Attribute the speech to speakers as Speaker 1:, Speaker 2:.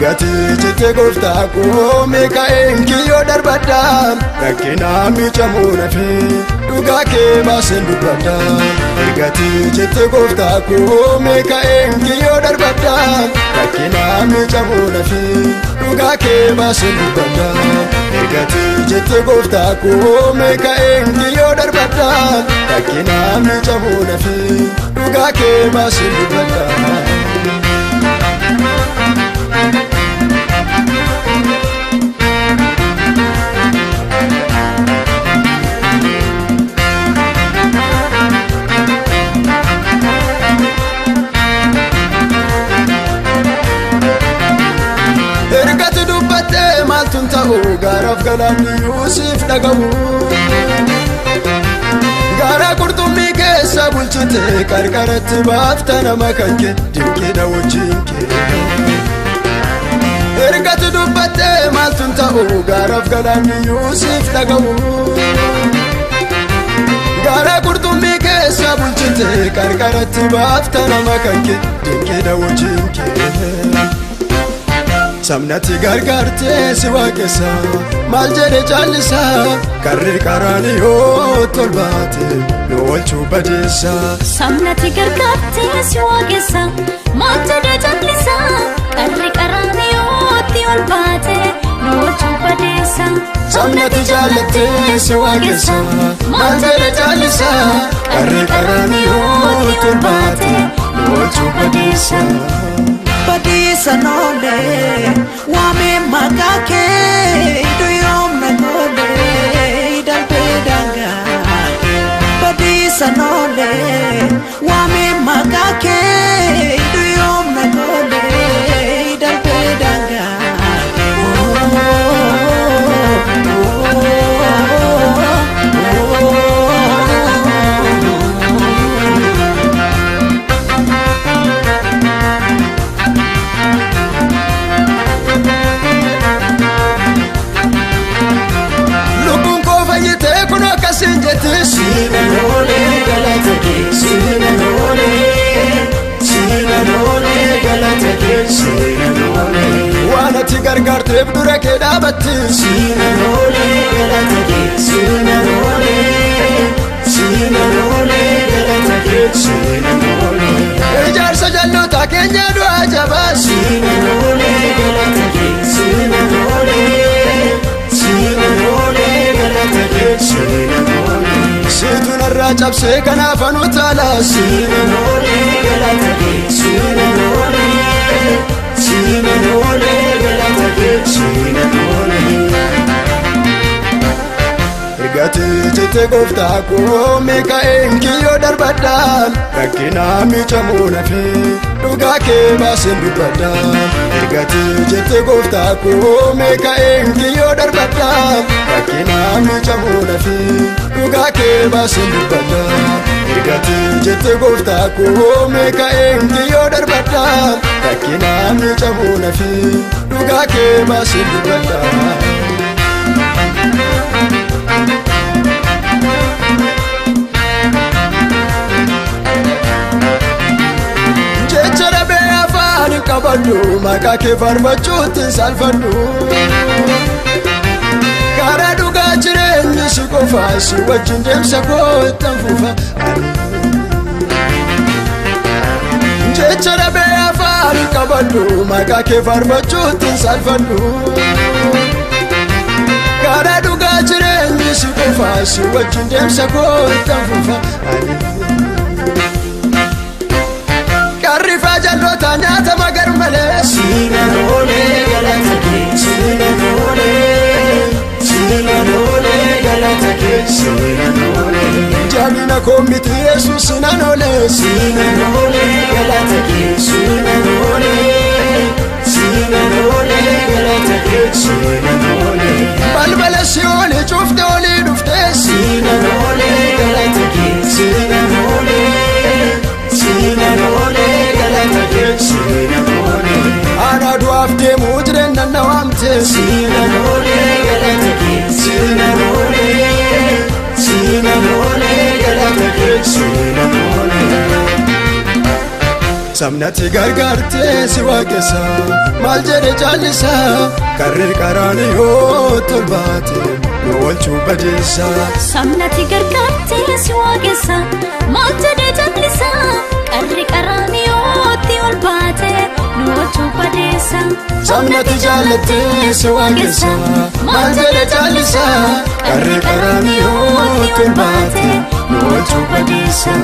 Speaker 1: Ergati jettee gooftaa koo meeqa'een kiyyoo darbadha. Rakkina miicamuu nafe dhugaa kee baaseen dubbadha. Ergati jettee gooftaa koo meeqa'een kiyyoo darbadha. Rakkina miicamuu nafe dhugaa kee baaseen dubbadha. Ergati jettee gooftaa koo meeqa'een kiyyoo darbadha. Rakkina miicamuu nafe dhugaa kee baaseen dubbadha. Ergati dubbattee maaltu hin ta'u gaaraaf galaanni Yuusiif dhaga'u. Gaara qurxummii keessa bulchite qarqaratti baafta nama kan kee dinqiidha wajjin kee. Ergati dubbattee maaltu hin ta'u gaaraaf galaanni Yuusiif dhaga'u. Gaara qurxummii keessa bulchite qarqaratti baafta nama kan kee dinqiidha wajjin kee. Sabnatti gargaartee si waaqessa maal jedhe caallisaa karri qaraaniyoo tolbaate nu oolchuu badeessa.
Speaker 2: Sabnatti gargaartee si waaqessa maal jedhe caallisaa karri qaraaniyootti ol baate nu oolchuu badeessa.
Speaker 1: Sabnatti jaallattee si waaqessa maal jedhe caallisaa karri qaraaniyoo tolbaate nu oolchuu badeessa.
Speaker 3: Badiisa noolee waamee maqaa kee duyyoomna goolee darbee daangaa kee. Badiisa noolee waamee maqaa kee duyyoomna goolee darbee daangaa kee.
Speaker 1: Lubbuun koo fayyitee kun akkasiin jetti. Siina noolee galata kee siina noolee siina noolee galata kee siina noolee. Waan ati gargaarteef dura kee dhaabatti. Siina noolee galata kee siina noolee siina noolee galata kee siina noolee. Ijaarsa jalloota keenya du'aa jabaa. Siina noolee galata kee siina noolee siina noolee galata kee siina noolee. Siitu narraa cabsee kanaaf anu taala. Siina noolee galata kee siina noolee siina noolee galata kee siina noolee. Ergati jettee gooftaa koo meeqa'een kiyyoo darbadha. Rakkina miicamuu nafe dhugaa kee baaseen dubbadha. Ergati jettee gooftaa koo meeqa'een kiyyoo darbadha. Rakkina miicamuu nafe dhugaa kee baaseen dubbadha. Ergati jettee gooftaa koo meeqa'een kiyyoo darbadha. Rakkina miicamuu nafe dhugaa kee baaseen dubbadha. Jecha dhabee afaan hin qabadhu maqaa kee faarfachuutti hin saalfadhu. Karaa dhugaa jireenyi si qofa si wajjin deemsa koo ittan fufa. Jecha dhabee afaan hin qabadhu maqaa kee faarfachuutti hin saalfadhu. Karaa dhugaa jireenyi si qofa si wajjin deemsa koo ittan fufa. Qarrifaa jalloota nyaatama gar malee. Siina noolee galata kee siina noolee siina noolee galata kee siina noolee. Jabina koo miti Yesuus siina noolee siina noolee galata kee siina noolee siina noolee galata kee siina noolee. Balbala si'oolii cuftee olii dhuftee siina noolee galata kee siina noolee siina noolee galata kee siina noolee. Ana du'aaf deemuu jireenya na waamte siina noolee galata kee siina noolee siina noolee galata kee siina noolee. Sabnati gargaartee si waaqessa maal jedhe caalisa karri qaraaniyoo tolbaate nu oolchuu badeessa.
Speaker 2: Sabnati gargaartee si waaqessa maal jedhe caalisa qarri qaraaniyootti ol baate nu oolchuu badeessa.
Speaker 1: Sabnati jaallattee si waaqessa maal jedhe caalisa karri qaraaniyoo tolbaate nu oolchuu badeessa.